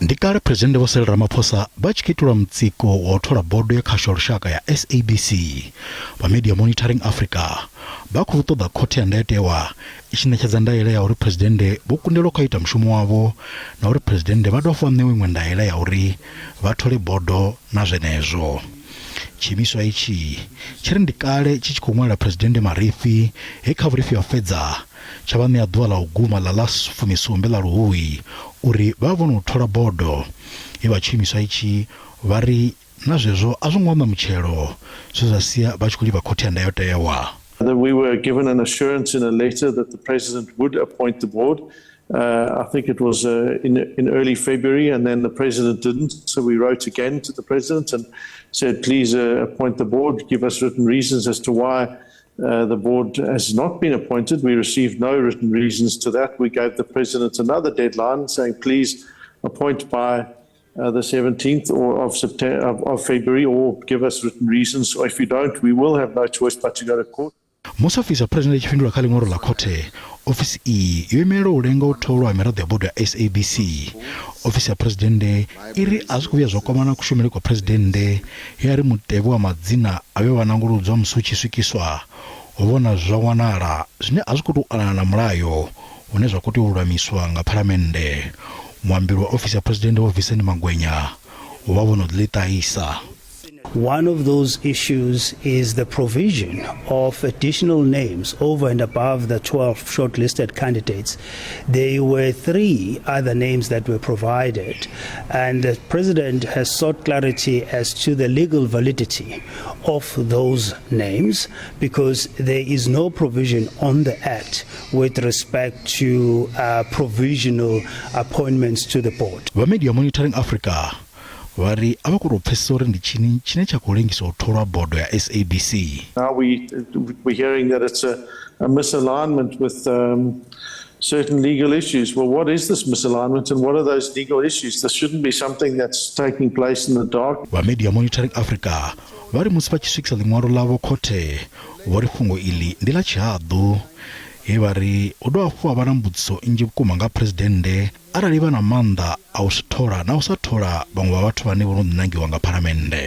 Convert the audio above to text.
Ndi kale Phresidennde Vho Cyril Ramaphosa vha tshi khou itelwa mutsiko wa u thola bodo ya khasho ya lushaka ya SABC. Vha Media Monitoring Africa vha khou ṱoḓa khothe ya ndayotewa i tshi ṋetshedza ndaela ya uri Phresidennde vho kundelwa kha u ita mushumo wavho na uri Phresidennde vha dovha hafhu vha ṋewe iṅwe ndaela ya uri vha thole bodo na zwenezwo. Tshiimiswa itshi tshi ri ndi kale tshi tshi khou ṅwalela Phresidennde marifhi he kha vhurifhi ha fhedza tsha vha ṋea ḓuvha ḽa u guma ḽa ḽa fumisumbe ḽa Luhuhi uri vha vhe vho no thola bodo he vha tshiimiswa itshi vha ri na zwezwo a zwo ngo aṋwa mutshelo zwe zwa sia vha tshi khou livha khothe ya ndayotewa. That we were given an assurance in a letter that the president would appoint the board. I think it was in early February, and then the president didn't. So we wrote again to the president and said, please appoint the board, give us written reasons as to why the board has not been appointed. We received no written reasons to that. We gave the president another deadline saying, please appoint by the 17th or of September, of February, or give us written reasons. Or if you don't, we will have no choice but to go to court. Musi ofisi ya Phresidennde i tshi fhindula kha ḽiṅwalo ḽa khothe, ofisi iyi yo imelela u lenga u tholwa ha miraḓo ya bodo ya SABC. Ofisi ya Phresidennde i ri a zwi khou vhuya zwa kwamana na kushumele kwa Phresidennde he a ri mutevhe wa madzina a vhe vha nanguludzwa musi hu tshi swikiswa ho vhona zwa wanala zwine a zwi khou tou anana na mulayo hune zwa khou tea u lulamiswa nga Phalamennde. Muambeli wa ofisi ya Phresidennde Vho Vincent Magwenya vho vha vho no ḽi ṱahisa. One of those issues is the provision of additional names over and above the 12 shortlisted candidates. There were three other names that were provided, and the president has sought clarity as to the legal validity of those names because there is no provision on the Act with respect to provisional appointments to the board. Vha Media Monitoring Africa vha ri a vha khou tou pfesesa uri ndi tshini tshine tsha khou lengisa u tholwa bodo ya SABC. Now we're hearing that it's a misalignment with certain legal issues. Well, what is this misalignment and what are those legal issues? This shouldn't be something that's taking place in the dark. Vha Media Monitoring Africa vha ri musi vha tshi swikisa ḽiṅwalo ḽavho khothe vho ri fhungo iḽi ndi ḽa tshihaḓu he vha ri hu dovha hafhu ha vha na mbudziso nnzhi vhukuma nga Phresidennde arali vha na maanḓa a u thola na u sa thola vhaṅwe vha vhathu vhane vho no ḓi nangiwa nga Phalamennde.